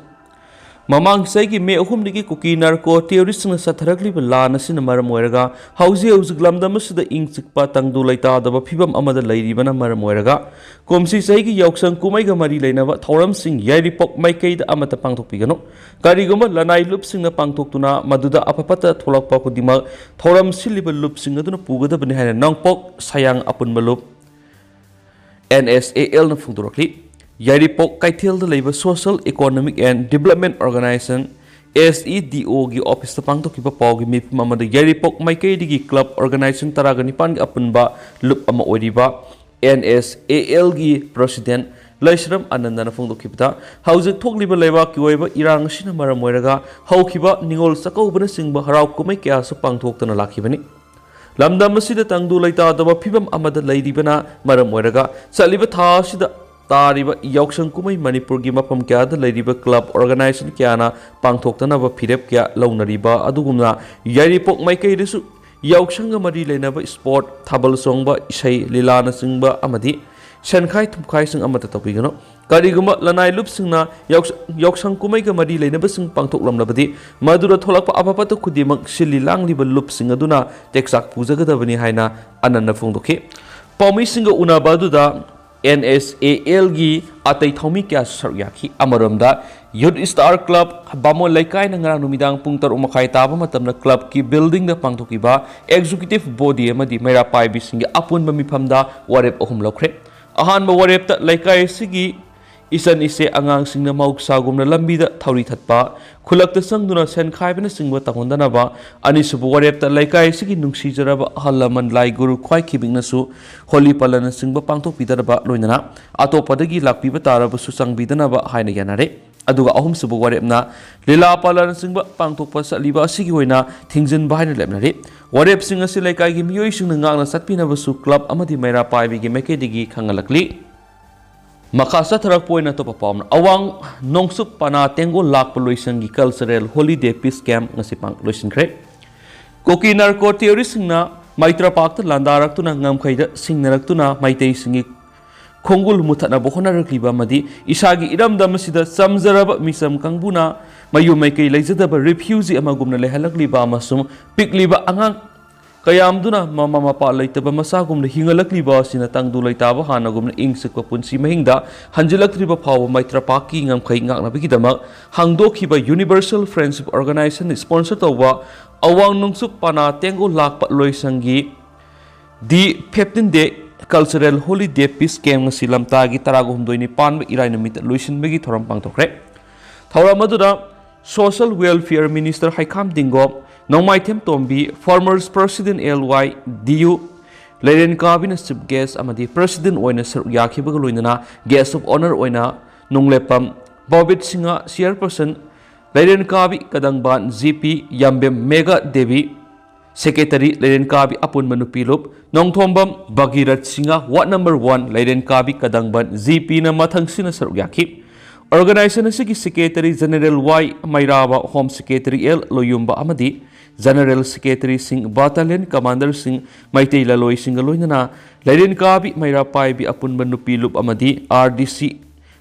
ꯃꯃꯥꯡ ꯆꯍꯤꯒꯤ ꯃꯦ ꯑꯍꯨꯝꯗꯒꯤ ꯀꯨꯀꯤ ꯅꯥꯔꯀꯣ ꯇꯦꯔꯣꯔꯤꯁꯁꯤꯡꯅ ꯆꯠꯊꯔꯛꯂꯤꯕ ꯂꯥꯟ ꯑꯁꯤꯅ ꯃꯔꯝ ꯑꯣꯏꯔꯒ ꯍꯧꯖꯤꯛ ꯍꯧꯖꯤꯛ ꯂꯝꯗꯝ ꯑꯁꯤꯗ ꯏꯪ ꯆꯤꯛꯄ ꯇꯪꯗꯨ ꯂꯩꯇꯥꯗꯕ ꯐꯤꯕꯝ ꯑꯃꯗ ꯂꯩꯔꯤꯕꯅ ꯃꯔꯝ ꯑꯣꯏꯔꯒ ꯀꯨꯝꯁꯤ ꯆꯍꯤꯒꯤ ꯌꯥꯎꯁꯪ ꯀꯨꯝꯍꯩꯒ ꯃꯔꯤ ꯂꯩꯅꯕ ꯊꯧꯔꯝꯁꯤꯡ ꯌꯥꯏꯔꯤꯄꯣꯛ ꯃꯥꯏꯀꯩꯗ ꯑꯃꯠꯇ ꯄꯥꯡꯊꯣꯛꯄꯤꯒꯅꯨ꯫ ꯀꯔꯤꯒꯨꯝꯕ ꯂꯅꯥꯏ ꯂꯨꯞꯁꯤꯡꯅ ꯄꯥꯡꯊꯣꯛꯇꯨꯅ ꯃꯗꯨꯗ ꯑꯐ ꯐꯠꯇ ꯊꯣꯛꯂꯛꯄ ꯈꯨꯗꯤꯡꯃꯛ ꯊꯧꯔꯝ ꯁꯤꯜꯂꯤꯕ ꯂꯨꯞꯁꯤꯡ ꯑꯗꯨꯅ ꯄꯨꯒꯗꯕꯅꯤ ꯍꯥꯏꯅ ꯅꯣꯡꯄꯣꯛ ꯁꯌꯥꯡ ꯑꯄꯨꯟꯕ ꯂꯨꯞ, ꯑꯦꯟ ꯑꯦꯁ ꯑꯦ ꯑꯦꯜꯅ ꯐꯣꯡꯗꯣꯔꯛꯂꯤ꯫ ꯌꯥꯏꯔꯤꯄꯣꯛ ꯀꯩꯊꯦꯜꯗ ꯂꯩꯕ Social Economic and Development Organization, S E D O, ꯒꯤ ꯑꯣꯐꯤꯁꯇ ꯄꯥꯡꯊꯣꯛꯈꯤꯕ ꯄꯥꯎꯒꯤ ꯃꯤꯐꯝ ꯑꯃꯗ ꯌꯥꯏꯔꯤꯄꯣꯛ ꯃꯥꯏꯀꯩꯗꯒꯤ ꯀ꯭ꯂꯕ ꯑꯣꯔꯒꯅꯥꯏꯖꯦꯁꯟ ꯇꯔꯥꯒ ꯅꯤꯄꯥꯟꯒꯤ ꯑꯄꯨꯟꯕ ꯂꯨꯞ ꯑꯃ ꯑꯣꯏꯔꯤꯕ and S A algae president ꯂꯩꯁ꯭ꯔꯝ ꯑꯅꯟꯗꯅ ꯐꯣꯡꯗꯣꯛꯈꯤꯕꯗ, ꯍꯧꯖꯤꯛ ꯊꯣꯛꯂꯤꯕ ꯂꯩꯕꯥꯛꯀꯤ ꯑꯣꯏꯕ ꯏꯔꯥꯡ ꯑꯁꯤꯅ ꯃꯔꯝ ꯑꯣꯏꯔꯒ ꯍꯧꯈꯤꯕ ꯅꯤꯉꯣꯜ ꯆꯥꯛꯀꯧꯕꯅꯆꯤꯡꯕ ꯍꯔꯥꯎ ꯀꯨꯝꯍꯩ ꯀꯌꯥꯁꯨ ꯄꯥꯡꯊꯣꯛꯇꯅ ꯂꯥꯛꯈꯤꯕꯅꯤ꯫ ꯂꯝꯗꯝ ꯑꯁꯤꯗ ꯇꯪꯗꯨ ꯂꯩꯇꯥꯗꯕ ꯐꯤꯕꯝ ꯑꯃꯗ ꯂꯩꯔꯤꯕꯅ ꯃꯔꯝ ꯑꯣꯏꯔꯒ ꯆꯠꯂꯤꯕ ꯊꯥ ꯑꯁꯤꯗ ꯇꯥꯔꯤꯕ ꯌꯥꯎꯁꯪ ꯀꯨꯝꯍꯩ ꯃꯅꯤꯄꯨꯔꯒꯤ ꯃꯐꯝ ꯀꯌꯥꯗ ꯂꯩꯔꯤꯕ club organization ꯀꯌꯥꯅ ꯄꯥꯡꯊꯣꯛꯇꯅꯕ ꯐꯤꯔꯦꯞ ꯀꯌꯥ ꯂꯧꯅꯔꯤꯕ ꯑꯗꯨꯒꯨꯝꯅ ꯌꯥꯏꯔꯤꯄꯣꯛ ꯃꯥꯏꯀꯩꯗꯁꯨ ꯌꯥꯎꯁꯪꯒ ꯃꯔꯤ ꯂꯩꯅꯕ sport, ꯊꯥꯕꯜ ꯆꯣꯡꯕ, ꯏꯁꯩ ꯂꯤꯂꯥꯅꯆꯤꯡꯕ ꯑꯃꯗꯤ ꯁꯦꯟꯈꯥꯏ ꯊꯨꯝꯈꯥꯏꯁꯤꯡ ꯑꯃꯠꯇ ꯇꯧꯕꯤꯒꯅꯨ꯫ ꯀꯔꯤꯒꯨꯝꯕ ꯂꯅꯥꯏ ꯂꯨꯞꯁꯤꯡꯅ ꯌꯥꯎꯁ-, ꯌꯥꯎꯁꯪ ꯀꯨꯝꯍꯩꯒ ꯃꯔꯤ ꯂꯩꯅꯕꯁꯤꯡ ꯄꯥꯡꯊꯣꯛꯂꯝꯂꯕꯗꯤ ꯃꯗꯨꯗ ꯊꯣꯛꯂꯛꯄ ꯑꯐ ꯐꯠꯇ ꯈꯨꯗꯤꯡꯃꯛ ꯁꯤꯜꯂꯤ ꯂꯥꯡꯂꯤꯕ ꯂꯨꯞꯁꯤꯡ ꯑꯗꯨꯅ ꯇꯦꯛꯆꯥꯛ ꯄꯨꯖꯒꯗꯕꯅꯤ ꯍꯥꯏꯅ ꯑꯅꯟꯅ ꯐꯣꯡꯗꯣꯛꯈꯤ꯫ ꯄꯥꯎꯃꯤꯁꯤꯡꯒ ꯎꯅꯕ ꯑꯗꯨꯗ NSALꯒꯤ ꯑꯇꯩ ꯊꯧꯃꯤ ꯀꯌꯥꯁꯨ ꯁꯔꯨꯛ ꯌꯥꯈꯤ꯫ ꯑꯃꯔꯣꯝꯗ Youth Star Club ꯕꯥꯃꯣꯟ ꯂꯩꯀꯥꯏꯅ ꯉꯔꯥꯡ ꯅꯨꯃꯤꯗꯥꯡ ꯄꯨꯡ ꯇꯔꯨꯛ ꯃꯈꯥꯏ ꯇꯥꯕ ꯃꯇꯝꯗ clubꯀꯤ buildingꯗ ꯄꯥꯡꯊꯣꯛꯈꯤꯕ executive body ꯑꯃꯗꯤ ꯃꯩꯔꯥ ꯄꯥꯏꯕꯤꯁꯤꯡꯒꯤ ꯑꯄꯨꯟꯕ ꯃꯤꯐꯝꯗ ꯋꯥꯔꯦꯞ ꯑꯍꯨꯝ ꯂꯧꯈ꯭ꯔꯦ꯫ ꯑꯍꯥꯟꯕ ꯋꯥꯔꯦꯞꯇ ꯂꯩꯀꯥꯏ ꯑꯁꯤꯒꯤ ꯏꯆꯟ ꯏꯆꯦ ꯑꯉꯥꯡꯁꯤꯡꯅ ꯃꯍꯧꯁꯥꯒꯨꯝꯅ ꯂꯝꯕꯤꯗ ꯊꯧꯔꯤ ꯊꯠꯄ, ꯈꯨꯜꯂꯛꯇ ꯆꯪꯗꯨꯅ ꯁꯦꯟ ꯈꯥꯏꯕꯅꯆꯤꯡꯕ ꯇꯧꯍꯟꯗꯅꯕ, ꯑꯅꯤꯁꯨꯕ ꯋꯥꯔꯦꯞꯇ ꯂꯩꯀꯥꯏ ꯑꯁꯤꯒꯤ ꯅꯨꯡꯁꯤꯖꯔꯕ ꯑꯍꯜ ꯂꯃꯟ ꯂꯥꯏ ꯒꯨꯔꯨ ꯈ꯭ꯋꯥꯏ ꯈꯤꯕꯤꯛꯅꯁꯨ ꯍꯣꯂꯤ ꯄꯥꯂꯟꯅꯆꯤꯡꯕ ꯄꯥꯡꯊꯣꯛꯄꯤꯗꯅꯕ, ꯂꯣꯏꯅꯅ ꯑꯇꯣꯞꯄꯗꯒꯤ ꯂꯥꯛꯄꯤꯕ ꯇꯥꯔꯕꯁꯨ ꯆꯪꯕꯤꯗꯅꯕ ꯍꯥꯏꯅ ꯌꯥꯅꯔꯦ꯫ ꯑꯗꯨꯒ ꯑꯍꯨꯝꯁꯨꯕ ꯋꯥꯔꯦꯞꯅ ꯂꯤꯂꯥ ꯄꯥꯂꯟꯅꯆꯤꯡꯕ ꯄꯥꯡꯊꯣꯛꯄ ꯆꯠꯂꯤꯕ ꯑꯁꯤꯒꯤ ꯑꯣꯏꯅ ꯊꯤꯡꯖꯤꯟꯕ ꯍꯥꯏꯅ ꯂꯦꯞꯅꯔꯤ꯫ ꯋꯥꯔꯦꯞꯁꯤꯡ ꯑꯁꯤ ꯂꯩꯀꯥꯏꯒꯤ ꯃꯤꯑꯣꯏꯁꯤꯡꯅ ꯉꯥꯛꯅ ꯆꯠꯄꯤꯅꯕꯁꯨ club ꯑꯃꯗꯤ ꯃꯩꯔꯥ ꯄꯥꯏꯕꯤꯒꯤ ꯃꯥꯏꯀꯩꯗꯒꯤ ꯈꯪꯍꯜꯂꯛꯂꯤ꯫ ꯃꯈꯥ ꯆꯠꯊꯔꯛꯄ ꯑꯣꯏꯅ ꯑꯇꯣꯞꯄ ꯄꯥꯎ ꯑꯃꯅ, ꯑꯋꯥꯡ ꯅꯣꯡꯆꯨꯞ ꯄꯅꯥ ꯇꯦꯡꯒꯣꯜ ꯂꯥꯛꯄ ꯂꯣꯏꯁꯪꯒꯤ cultural holiday peace camp ꯉꯁꯤ ꯄꯥꯡ-, ꯂꯣꯏꯁꯤꯟꯈ꯭ꯔꯦ꯫ ꯀꯨꯀꯤ narco terroristꯁꯤꯡꯅ ꯃꯩꯇ꯭ꯔꯄꯥꯛꯇ ꯂꯥꯟꯗꯥꯔꯛꯇꯨꯅ ꯉꯝꯈꯩꯗ ꯁꯤꯡꯅꯔꯛꯇꯨꯅ ꯃꯩꯇꯩꯁꯤꯡꯒꯤ ꯈꯣꯡꯒꯨꯜ ꯃꯨꯊꯠꯅꯕ ꯍꯣꯠꯅꯔꯛꯂꯤꯕ ꯑꯃꯗꯤ ꯏꯁꯥꯒꯤ ꯏꯔꯝꯗꯝ ꯑꯁꯤꯗ ꯆꯝꯖꯔꯕ ꯃꯤꯆꯝ ꯀꯥꯡꯕꯨꯅ ꯃꯌꯨꯝ ꯃꯩꯀꯩ ꯂꯩꯖꯗꯕ refugee ꯑꯃꯒꯨꯝꯅ ꯂꯩꯍꯜꯂꯛꯂꯤꯕ ꯑꯃꯁꯨꯡ ꯄꯤꯛꯂꯤꯕ ꯑꯉꯥꯡ ꯀꯌꯥꯝꯗꯨꯅ ꯃꯃꯥ ꯃꯄꯥ ꯂꯩꯇꯕ ꯃꯆꯥꯒꯨꯝꯅ ꯍꯤꯡꯍꯜꯂꯛꯂꯤꯕ ꯑꯁꯤꯅ ꯇꯪꯗꯨ ꯂꯩꯇꯥꯕ ꯍꯥꯟꯅꯒꯨꯝꯅ ꯏꯪ ꯆꯤꯛꯄ ꯄꯨꯟꯁꯤ ꯃꯍꯤꯡꯗ ꯍꯟꯖꯤꯜꯂꯛꯇ꯭ꯔꯤꯕ ꯐꯥꯎꯕ ꯃꯩꯇ꯭ꯔꯄꯥꯛꯀꯤ ꯉꯝꯈꯩ ꯉꯥꯛꯅꯕꯒꯤꯗꯃꯛ ꯍꯥꯡꯗꯣꯛꯈꯤꯕ Universal Friendship Organization sponsor ꯇꯧꯕ ꯑꯋꯥꯡ ꯅꯣꯡꯆꯨꯞ ꯄꯅꯥ ꯇꯦꯡꯒꯣꯜ ꯂꯥꯛꯄ ꯂꯣꯏꯁꯪꯒꯤ the fifteen day cultural holiday peace camp ꯉꯁꯤ ꯂꯝꯇꯥꯒꯤ ꯇꯔꯥꯒ ꯍꯨꯝꯗꯣꯏꯅꯤ ꯄꯥꯟꯕ ꯏꯔꯥꯏ ꯅꯨꯃꯤꯠꯇ ꯂꯣꯏꯁꯤꯟꯕꯒꯤ ꯊꯧꯔꯝ ꯄꯥꯡꯊꯣꯛꯈ꯭ꯔꯦ꯫ ꯊꯧꯔꯝ ꯑꯗꯨꯗ Social Welfare Minister ꯍꯩꯈꯥꯝ ꯇꯤꯡꯒꯣꯞ, ꯅꯣꯡꯃꯥꯏꯊꯦꯝ ꯇꯣꯝꯕꯤ, former President L Y D U ꯂꯩꯔꯦꯟ ꯀꯥꯕꯤꯅ chief guest ꯑꯃꯗꯤ president ꯑꯣꯏꯅ ꯁꯔꯨꯛ ꯌꯥꯈꯤꯕꯒ ꯂꯣꯏꯅꯅ guest of honour ꯑꯣꯏꯅ ꯅꯣꯡꯂꯦꯞꯄꯝ ꯕꯣꯕꯤꯠ ꯁꯤꯡꯍ, chairperson ꯂꯩꯔꯦꯟ ꯀꯥꯕꯤ ꯀꯗꯪꯕꯥꯟ, G P ꯌꯥꯝꯕꯦꯝ ꯃꯦꯘ ꯗꯦꯕꯤ, Secretary ꯂꯩꯔꯦꯟꯀꯥꯕꯤ ꯑꯄꯨꯟꯕ ꯅꯨꯄꯤ ꯂꯨꯞ Nongthombam Bhagirath Singh, Ward number one, Leirenkabi ꯀꯗꯪꯕꯟ, ꯖꯤ ꯄꯤꯅ ꯃꯊꯪꯁꯤꯅ ꯁꯔꯨꯛ ꯌꯥꯈꯤ꯫ Organization ꯑꯁꯤꯒꯤ Secretary General Y Meiraba, Home Secretary L Loyumba ꯑꯃꯗꯤ General Secretary ꯁꯤꯡ, Battalion Commander ꯁꯤꯡ, ꯃꯩꯇꯩ ꯂꯂꯣꯏꯁꯤꯡꯒ ꯂꯣꯏꯅꯅ ꯂꯩꯔꯦꯟꯀꯥꯕꯤ ꯃꯩꯔꯥ ꯄꯥꯏꯕꯤ ꯑꯄꯨꯟꯕ ꯅꯨꯄꯤ ꯂꯨꯞ ꯑꯃꯗꯤ ꯑꯥꯔ ꯗꯤ ꯁꯤ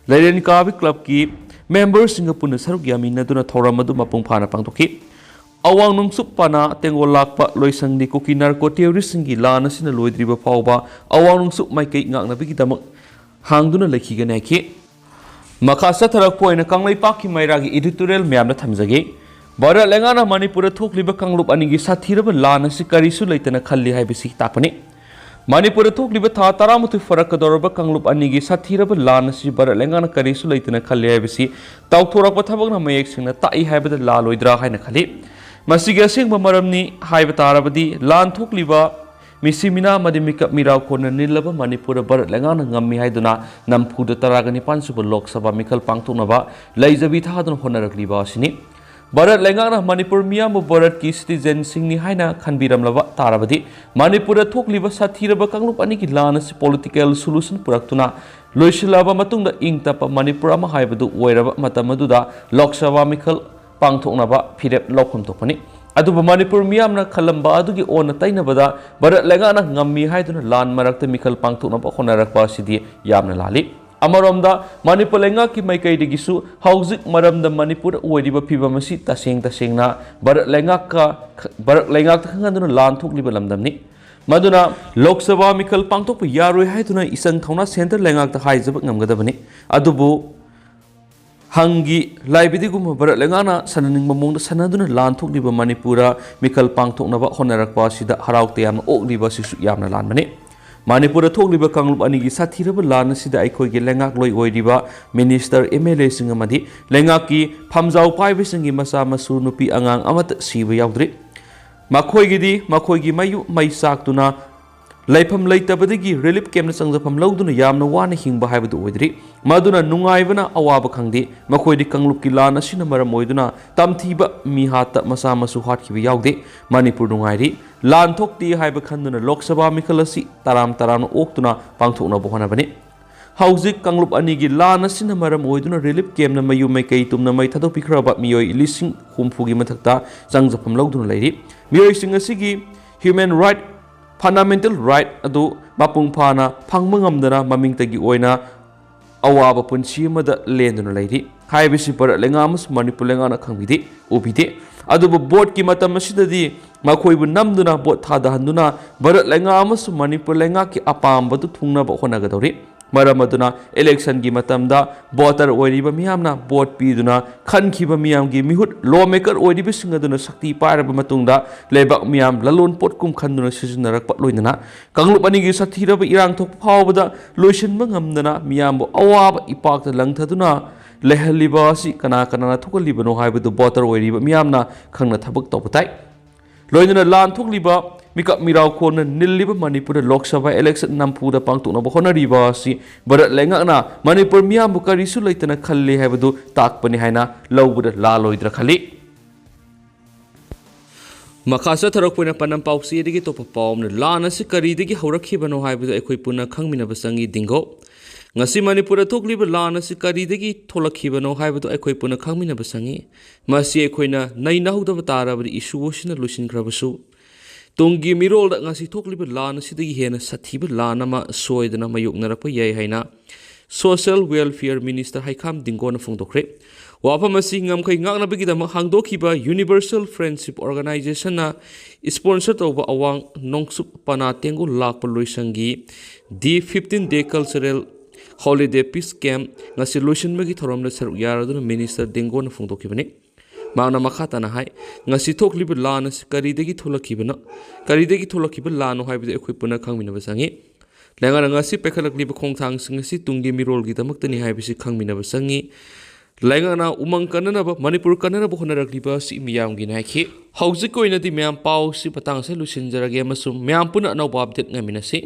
ꯂꯩꯔꯦꯟꯀꯥꯕꯤ club ꯀꯤ member ꯁꯤꯡꯒ ꯄꯨꯟꯅ ꯁꯔꯨꯛ ꯌꯥꯃꯤꯟꯅꯗꯨꯅ ꯊꯧꯔꯝ ꯑꯗꯨ ꯃꯄꯨꯡ ꯐꯥꯅ ꯄꯥꯡꯊꯣꯛꯈꯤ꯫ ꯑꯋꯥꯡ ꯅꯣꯡꯆꯨꯞ ꯄꯅꯥ ꯇꯦꯡꯒꯣꯜ ꯂꯥꯛꯄ ꯂꯣꯏꯁꯪꯗꯤ ꯀꯨꯀꯤ narco terrorist ꯁꯤꯡꯒꯤ ꯂꯥꯟ ꯑꯁꯤꯅ ꯂꯣꯏꯗ꯭ꯔꯤꯕ ꯐꯥꯎꯕ ꯑꯋꯥꯡ ꯅꯣꯡꯆꯨꯞ ꯃꯥꯏꯀꯩ ꯉꯥꯛꯅꯕꯒꯤꯗꯃꯛ ꯍꯥꯡꯗꯨꯅ ꯂꯩꯈꯤꯒꯅꯤ ꯍꯥꯏꯈꯤ꯫ ꯃꯈꯥ ꯆꯠꯊꯔꯛꯄ ꯑꯣꯏꯅ ꯀꯪꯂꯩꯄꯥꯛꯀꯤ ꯃꯩꯔꯥꯒꯤ editorial ꯃꯌꯥꯝꯗ ꯊꯝꯖꯒꯦ꯫ ꯚꯥꯔꯠ ꯂꯩꯉꯥꯛꯅ ꯃꯅꯤꯄꯨꯔꯗ ꯊꯣꯛꯂꯤꯕ ꯀꯥꯡꯂꯨꯞ ꯑꯅꯤꯒꯤ ꯁꯥꯊꯤꯔꯕ ꯂꯥꯟ ꯑꯁꯤ ꯀꯔꯤꯁꯨ ꯂꯩꯇꯅ ꯈꯜꯂꯤ ꯍꯥꯏꯕꯁꯤ ꯇꯥꯛꯄꯅꯤ꯫ ꯃꯅꯤꯄꯨꯔꯗ ꯊꯣꯛꯂꯤꯕ ꯊꯥ ꯇꯔꯥꯃꯥꯊꯣꯏ ꯐꯥꯔꯛꯀꯗꯧꯔꯕ ꯀꯥꯡꯂꯨꯞ ꯑꯅꯤꯒꯤ ꯁꯥꯊꯤꯔꯕ ꯂꯥꯟ ꯑꯁꯤ ꯚꯥꯔꯠ ꯂꯩꯉꯥꯛꯅ ꯀꯔꯤꯁꯨ ꯂꯩꯇꯅ ꯈꯜꯂꯤ ꯍꯥꯏꯕꯁꯤ ꯇꯥꯎꯊꯣꯔꯛꯄ ꯊꯕꯛꯅ ꯃꯌꯦꯛ ꯁꯦꯡꯅ ꯇꯥꯛꯏ ꯍꯥꯏꯕꯗ ꯂꯥꯜꯂꯣꯏꯗ꯭ꯔꯥ ꯍꯥꯏꯅ ꯈꯜꯂꯤ꯫ ꯃꯁꯤꯒꯤ ꯑꯁꯦꯡꯕ ꯃꯔꯝꯅꯤ ꯍꯥꯏꯕ ꯇꯥꯔꯕꯗꯤ, ꯂꯥꯟ ꯊꯣꯛꯂꯤꯕ ꯃꯤꯁꯤ ꯃꯤꯅꯥ ꯑꯃꯗꯤ ꯃꯤꯀꯞ ꯃꯤꯔꯥꯎ ꯀꯣꯟꯅ ꯅꯤꯜꯂꯕ ꯃꯅꯤꯄꯨꯔꯗ ꯚꯥꯔꯠ ꯂꯩꯉꯥꯛꯅ ꯉꯝꯃꯤ ꯍꯥꯏꯗꯨꯅ ꯅꯝꯐꯨꯗ ꯇꯔꯥꯒ ꯅꯤꯄꯥꯟ ꯁꯨꯕ ꯂꯣꯛ ꯁꯚꯥ ꯃꯤꯈꯜ ꯄꯥꯡꯊꯣꯛꯅꯕ ꯂꯩꯖꯕꯤ ꯊꯥꯗꯨꯅ ꯍꯣꯠꯅꯔꯛꯂꯤꯕ ꯑꯁꯤꯅꯤ꯫ ꯚꯥꯔꯠ ꯂꯩꯉꯥꯛꯅ ꯃꯅꯤꯄꯨꯔ ꯃꯤꯌꯥꯝꯕꯨ ꯚꯥꯔꯠꯀꯤ citizen ꯁꯤꯡꯅꯤ ꯍꯥꯏꯅ ꯈꯟꯕꯤꯔꯝꯂꯕ ꯇꯥꯔꯕꯗꯤ, ꯃꯅꯤꯄꯨꯔꯗ ꯊꯣꯛꯂꯤꯕ ꯁꯥꯊꯤꯔꯕ ꯀꯥꯡꯂꯨꯞ ꯑꯅꯤꯒꯤ ꯂꯥꯟ ꯑꯁꯤ political solution ꯄꯨꯔꯛꯇꯨꯅ ꯂꯣꯏꯁꯤꯜꯂꯕ ꯃꯇꯨꯡꯗ ꯏꯪ ꯇꯞꯄ ꯃꯅꯤꯄꯨꯔ ꯑꯃ ꯍꯥꯏꯕꯗꯨ ꯑꯣꯏꯔꯕ ꯃꯇꯝ ꯑꯗꯨꯗ ꯂꯣꯛ ꯁꯚꯥ ꯃꯤꯈꯜ ꯄꯥꯡꯊꯣꯛꯅꯕ ꯐꯤꯔꯦꯞ ꯂꯧꯐꯝ ꯊꯣꯛꯄꯅꯤ꯫ ꯑꯗꯨꯕꯨ ꯃꯅꯤꯄꯨꯔ ꯃꯤꯌꯥꯝꯅ ꯈꯜꯂꯝꯕ ꯑꯗꯨꯒꯤ ꯑꯣꯟꯅ ꯇꯩꯅꯕꯗ ꯚꯥꯔꯠ ꯂꯩꯉꯥꯛꯅ ꯉꯝꯃꯤ ꯍꯥꯏꯗꯨꯅ ꯂꯥꯟ ꯃꯔꯛꯇ ꯃꯤꯈꯜ ꯄꯥꯡꯊꯣꯛꯅꯕ ꯍꯣꯠꯅꯔꯛꯄ ꯑꯁꯤꯗꯤ ꯌꯥꯝꯅ ꯂꯥꯜꯂꯤ꯫ ꯑꯃꯔꯣꯝꯗ, ꯃꯅꯤꯄꯨꯔ ꯂꯩꯉꯥꯛꯀꯤ ꯃꯥꯏꯀꯩꯗꯒꯤꯁꯨ ꯍꯧꯖꯤꯛ ꯃꯔꯝꯗ ꯃꯅꯤꯄꯨꯔꯗ ꯑꯣꯏꯔꯤꯕ ꯐꯤꯕꯝ ꯑꯁꯤ ꯇꯁꯦꯡ ꯇꯁꯦꯡꯅ ꯚꯥꯔꯠ ꯂꯩꯉꯥꯛꯀ, ꯚꯥꯔꯠ ꯂꯩꯉꯥꯛꯇ ꯈꯪꯍꯟꯗꯨꯅ ꯂꯥꯟ ꯊꯣꯛꯂꯤꯕ ꯂꯝꯗꯝꯅꯤ꯫ ꯃꯗꯨꯅ ꯂꯣꯛ ꯁꯚꯥ ꯃꯤꯈꯜ ꯄꯥꯡꯊꯣꯛꯄ ꯌꯥꯔꯣꯏ ꯍꯥꯏꯗꯨꯅ ꯏꯆꯪ ꯊꯧꯅꯥ centre ꯂꯩꯉꯥꯛꯇ ꯍꯥꯏꯖꯕ ꯉꯝꯒꯗꯕꯅꯤ꯫ ꯑꯗꯨꯕꯨ ꯍꯪꯒꯤ ꯂꯥꯏꯕꯤꯗꯤꯒꯨꯝꯕ ꯚꯥꯔꯠ ꯂꯩꯉꯥꯛꯅ ꯁꯥꯟꯅꯅꯤꯡꯕ ꯃꯑꯣꯡꯗ ꯁꯥꯟꯅꯗꯨꯅ ꯂꯥꯟ ꯊꯣꯛꯂꯤꯕ ꯃꯅꯤꯄꯨꯔꯗ ꯃꯤꯈꯜ ꯄꯥꯡꯊꯣꯛꯅꯕ ꯍꯣꯠꯅꯔꯛꯄ ꯑꯁꯤꯗ ꯍꯔꯥꯎ ꯇꯌꯥꯝꯅ ꯑꯣꯛꯂꯤꯕ ꯑꯁꯤꯁꯨ ꯌꯥꯝꯅ ꯂꯥꯟꯕꯅꯤ꯫ ꯃꯅꯤꯄꯨꯔꯗ ꯊꯣꯛꯂꯤꯕ ꯀꯥꯡꯂꯨꯞ ꯑꯅꯤꯒꯤ ꯁꯥꯊꯤꯔꯕ ꯂꯥꯟ ꯑꯁꯤꯗ ꯑꯩꯈꯣꯏꯒꯤ ꯂꯩꯉꯥꯛꯂꯣꯏ ꯑꯣꯏꯔꯤꯕ minister, M L A ꯁꯤꯡ ꯑꯃꯗꯤ ꯂꯩꯉꯥꯛꯀꯤ ꯐꯝꯖꯥꯎ ꯄꯥꯏꯕꯁꯤꯡꯒꯤ ꯃꯆꯥ ꯃꯁꯨ ꯅꯨꯄꯤ ꯑꯉꯥꯡ ꯑꯃꯠꯇ ꯁꯤꯕ ꯌꯥꯎꯗ꯭ꯔꯤ꯫ ꯃꯈꯣꯏꯒꯤꯗꯤ ꯃꯈꯣꯏꯒꯤ ꯃꯌꯨꯝ ꯃꯩ ꯆꯥꯛꯇꯨꯅ ꯂꯩꯐꯝ ꯂꯩꯇꯕꯗꯒꯤ ꯔꯤꯂꯤꯐ ꯀꯦꯝꯞꯇ ꯆꯪꯖꯐꯝ ꯂꯧꯗꯨꯅ ꯌꯥꯝꯅ ꯋꯥꯅ ꯍꯤꯡꯕ ꯍꯥꯏꯕꯗꯨ ꯑꯣꯏꯗ꯭ꯔꯤ꯫ ꯃꯗꯨꯅ ꯅꯨꯡꯉꯥꯏꯕꯅ ꯑꯋꯥꯕ ꯈꯪꯗꯦ꯫ ꯃꯈꯣꯏꯗꯤ ꯀꯥꯡꯂꯨꯞꯀꯤ ꯂꯥꯟ ꯑꯁꯤꯅ ꯃꯔꯝ ꯑꯣꯏꯗꯨꯅ ꯇꯝꯊꯤꯕ ꯃꯤꯍꯥꯠꯇ ꯃꯆꯥ ꯃꯁꯨ ꯍꯥꯠꯈꯤꯕ ꯌꯥꯎꯗꯦ꯫ ꯃꯅꯤꯄꯨꯔ ꯅꯨꯡꯉꯥꯏꯔꯤ꯫ ꯂꯥꯟ ꯊꯣꯛꯇꯦ ꯍꯥꯏꯕ ꯈꯟꯗꯨꯅ ꯂꯣꯛ ꯁꯚꯥ ꯃꯤꯈꯜ ꯑꯁꯤ ꯇꯔꯥꯝ ꯇꯔꯥꯝꯅ ꯑꯣꯛꯇꯨꯅ ꯄꯥꯡꯊꯣꯛꯅꯕ ꯍꯣꯠꯅꯕꯅꯤ꯫ ꯍꯧꯖꯤꯛ ꯀꯥꯡꯂꯨꯞ ꯑꯅꯤꯒꯤ ꯂꯥꯟ ꯑꯁꯤꯅ ꯃꯔꯝ ꯑꯣꯏꯗꯨꯅ ꯔꯤꯂꯤꯐ ꯀꯦꯝꯞꯅ ꯃꯌꯨꯝ ꯃꯩꯀꯩ ꯇꯨꯝꯅ ꯃꯩ ꯊꯥꯗꯣꯛꯄꯤꯈ꯭ꯔꯕ ꯃꯤꯑꯣꯏ ꯂꯤꯁꯤꯡ ꯍꯨꯝꯐꯨꯒꯤ ꯃꯊꯛꯇ ꯆꯪꯖꯐꯝ ꯂꯧꯗꯨꯅ ꯂꯩꯔꯤ꯫ ꯃꯤꯑꯣꯏꯁꯤꯡ ꯑꯁꯤꯒꯤ ꯍ꯭ꯌꯨꯃꯦꯟ ꯔꯥꯏꯠ, ꯐꯟꯗꯥꯃꯦꯟꯇꯦꯜ ꯔꯥꯏꯠ ꯑꯗꯨ ꯃꯄꯨꯡ ꯐꯥꯅ ꯐꯪꯕ ꯉꯝꯗꯅ ꯃꯃꯤꯡꯇꯒꯤ ꯑꯣꯏꯅ ꯑꯋꯥꯕ ꯄꯨꯟꯁꯤ ꯑꯃꯗ ꯂꯦꯟꯗꯨꯅ ꯂꯩꯔꯤ ꯍꯥꯏꯕꯁꯤ ꯚꯥꯔꯠ ꯂꯩꯉꯥꯛ ꯑꯃꯁꯨꯡ ꯃꯅꯤꯄꯨꯔ ꯂꯩꯉꯥꯛꯅ ꯈꯪꯕꯤꯗꯦ, ꯎꯕꯤꯗꯦ꯫ ꯑꯗꯨꯕꯨ ꯚꯣꯠꯀꯤ ꯃꯇꯝ ꯑꯁꯤꯗꯗꯤ ꯃꯈꯣꯏꯕꯨ ꯅꯝꯗꯨꯅ ꯚꯣꯠ ꯊꯥꯗꯍꯟꯗꯨꯅ ꯚꯥꯔꯠ ꯂꯩꯉꯥꯛ ꯑꯃꯁꯨꯡ ꯃꯅꯤꯄꯨꯔ ꯂꯩꯉꯥꯛꯀꯤ ꯑꯄꯥꯝꯕꯗꯨ ꯊꯨꯡꯅꯕ ꯍꯣꯠꯅꯒꯗꯧꯔꯤ꯫ ꯃꯔꯝ ꯑꯗꯨꯅ ꯏꯂꯦꯛꯁꯟꯒꯤ ꯃꯇꯝꯗ ꯚꯣꯇꯔ ꯑꯣꯏꯔꯤꯕ ꯃꯤꯌꯥꯝꯅ ꯚꯣꯠ ꯄꯤꯗꯨꯅ ꯈꯟꯈꯤꯕ ꯃꯤꯌꯥꯝꯒꯤ ꯃꯤꯍꯨꯠ ꯂꯣ ꯃꯦꯀꯔ ꯑꯣꯏꯔꯤꯕꯁꯤꯡ ꯑꯗꯨꯅ ꯁꯛꯇꯤ ꯄꯥꯏꯔꯕ ꯃꯇꯨꯡꯗ ꯂꯩꯕꯥꯛ ꯃꯤꯌꯥꯝ ꯂꯂꯣꯟ ꯄꯣꯠꯀꯨꯝ ꯈꯟꯗꯨꯅ ꯁꯤꯖꯤꯟꯅꯔꯛꯄ ꯂꯣꯏꯅꯅ ꯀꯥꯡꯂꯨꯞ ꯑꯅꯤꯒꯤ ꯁꯥꯊꯤꯔꯕ ꯏꯔꯥꯡ ꯊꯣꯛꯄ ꯐꯥꯎꯕꯗ ꯂꯣꯏꯁꯤꯟꯕ ꯉꯝꯗꯅ ꯃꯤꯌꯥꯝꯕꯨ ꯑꯋꯥꯕ ꯏꯄꯥꯛꯇ ꯂꯪꯊꯗꯨꯅ ꯂꯩꯍꯜꯂꯤꯕ ꯑꯁꯤ ꯀꯅꯥ ꯀꯅꯥꯅ ꯊꯣꯛꯍꯜꯂꯤꯕꯅꯣ ꯍꯥꯏꯕꯗꯨ ꯚꯣꯇꯔ ꯑꯣꯏꯔꯤꯕ ꯃꯤꯌꯥꯝꯅ ꯈꯪꯅ ꯊꯕꯛ ꯇꯧꯕ ꯇꯥꯏ꯫ ꯂꯣꯏꯅꯅ ꯂꯥꯟ ꯊꯣꯛꯂꯤꯕ ꯃꯤꯀꯞ ꯃꯤꯔꯥꯎꯈꯣꯟꯅ ꯅꯤꯜꯂꯤꯕ ꯃꯅꯤꯄꯨꯔꯗ ꯂꯣꯛ ꯁꯚꯥ ꯏꯂꯦꯛꯁꯟ ꯅꯝꯐꯨꯗ ꯄꯥꯡꯊꯣꯛꯅꯕ ꯍꯣꯠꯅꯔꯤꯕ ꯑꯁꯤ ꯚꯥꯔꯠ ꯂꯩꯉꯥꯛꯅ ꯃꯅꯤꯄꯨꯔ ꯃꯤꯌꯥꯝꯕꯨ ꯀꯔꯤꯁꯨ ꯂꯩꯇꯅ ꯈꯜꯂꯤ ꯍꯥꯏꯕꯗꯨ ꯇꯥꯛꯄꯅꯤ ꯍꯥꯏꯅ ꯂꯧꯕꯗ ꯂꯥꯜꯂꯣꯏꯗ꯭ꯔꯥ ꯈꯜꯂꯤ꯫ ꯃꯈꯥ ꯆꯠꯊꯔꯛꯄ ꯑꯣꯏꯅ ꯄꯥꯟꯗꯝ ꯄꯥꯎꯆꯦꯗꯒꯤ ꯑꯇꯣꯞꯄ ꯄꯥꯎ ꯑꯃꯅ, ꯂꯥꯟ ꯑꯁꯤ ꯀꯔꯤꯗꯒꯤ ꯍꯧꯔꯛꯈꯤꯕꯅꯣ ꯍꯥꯏꯕꯗꯨ ꯑꯩꯈꯣꯏ ꯄꯨꯟꯅ ꯈꯪꯃꯤꯟꯅꯕ ꯆꯪꯏ꯫ ꯗꯤꯡꯒꯣ꯫ ꯉꯁꯤ ꯃꯅꯤꯄꯨꯔꯗ ꯊꯣꯛꯂꯤꯕ ꯂꯥꯟ ꯑꯁꯤ ꯀꯔꯤꯗꯒꯤ ꯊꯣꯛꯂꯛꯈꯤꯕꯅꯣ ꯍꯥꯏꯕꯗꯨ ꯑꯩꯈꯣꯏ ꯄꯨꯟꯅ ꯈꯪꯃꯤꯟꯅꯕ ꯆꯪꯏ꯫ ꯃꯁꯤ ꯑꯩꯈꯣꯏꯅ ꯅꯩꯅꯍꯧꯗꯕ ꯇꯥꯔꯕꯗꯤ ꯏꯁꯨ ꯑꯁꯤꯅ ꯂꯣꯏꯁꯤꯟꯈ꯭ꯔꯕꯁꯨ, ꯇꯨꯡꯒꯤ ꯃꯤꯔꯣꯜꯗ ꯉꯁꯤ ꯊꯣꯛꯂꯤꯕ ꯂꯥꯟ ꯑꯁꯤꯗꯒꯤ ꯍꯦꯟꯅ ꯁꯥꯊꯤꯕ ꯂꯥꯟ ꯑꯃ ꯁꯣꯏꯗꯅ ꯃꯥꯌꯣꯛꯅꯔꯛꯄ ꯌꯥꯏ ꯍꯥꯏꯅ Social Welfare Minister ꯍꯩꯈꯥꯝ ꯗꯤꯡꯒꯣꯅ ꯐꯣꯡꯗꯣꯛꯈ꯭ꯔꯦ꯫ ꯋꯥꯐꯝ ꯑꯁꯤ ꯉꯝꯈꯩ ꯉꯥꯛꯅꯕꯒꯤꯗꯃꯛ ꯍꯥꯡꯗꯣꯛꯈꯤꯕ Universal Friendship Organization ꯅ sponsor ꯇꯧꯕ ꯑꯋꯥꯡ ꯅꯣꯡꯆꯨꯞ ꯄꯅꯥ ꯇꯦꯡꯒꯣꯜ ꯂꯥꯛꯄ ꯂꯣꯏꯁꯪꯒꯤ The fifteen Day Cultural Holiday Peace Camp ꯉꯁꯤ ꯂꯣꯏꯁꯤꯟꯕꯒꯤ ꯊꯧꯔꯝꯗ ꯁꯔꯨꯛ ꯌꯥꯔꯗꯨꯅ Minister ꯗꯤꯡꯒꯣꯅ ꯐꯣꯡꯗꯣꯛꯈꯤꯕꯅꯤ꯫ ꯃꯍꯥꯛꯅ ꯃꯈꯥ ꯇꯥꯅ ꯍꯥꯏ, ꯉꯁꯤ ꯊꯣꯛꯂꯤꯕ ꯂꯥꯟ ꯑꯁꯤ ꯀꯔꯤꯗꯒꯤ ꯊꯣꯛꯂꯛꯈꯤꯕꯅꯣ, ꯀꯔꯤꯗꯒꯤ ꯊꯣꯛꯂꯛꯈꯤꯕ ꯂꯥꯟꯅꯣ ꯍꯥꯏꯕꯗꯨ ꯑꯩꯈꯣꯏ ꯄꯨꯟꯅ ꯈꯪꯃꯤꯟꯅꯕ ꯆꯪꯏ꯫ ꯂꯩꯉꯥꯛꯅ ꯉꯁꯤ ꯄꯥꯏꯈꯠꯂꯛꯂꯤꯕ ꯈꯣꯡꯊꯥꯡꯁꯤꯡ ꯑꯁꯤ ꯇꯨꯡꯒꯤ ꯃꯤꯔꯣꯜꯒꯤꯗꯃꯛꯇꯅꯤ ꯍꯥꯏꯕꯁꯤ ꯈꯪꯃꯤꯟꯅꯕ ꯆꯪꯏ꯫ ꯂꯩꯉꯥꯛꯅ ꯎꯃꯪ ꯀꯟꯅꯅꯕ, ꯃꯅꯤꯄꯨꯔ ꯀꯟꯅꯅꯕ ꯍꯣꯠꯅꯔꯛꯂꯤꯕ ꯑꯁꯤ ꯃꯤꯌꯥꯝꯒꯤꯅꯤ ꯍꯥꯏꯈꯤ꯫ ꯍꯧꯖꯤꯛꯀꯤ ꯑꯣꯏꯅꯗꯤ ꯃꯌꯥꯝ ꯄꯥꯎꯁꯤ ꯃꯇꯥꯡ ꯑꯁꯤꯗ ꯂꯣꯏꯁꯤꯟꯖꯔꯒꯦ ꯑꯃꯁꯨꯡ ꯃꯌꯥꯝ ꯄꯨꯟꯅ ꯑꯅꯧꯕ update ꯉꯥꯏꯃꯤꯟꯅꯁꯤ꯫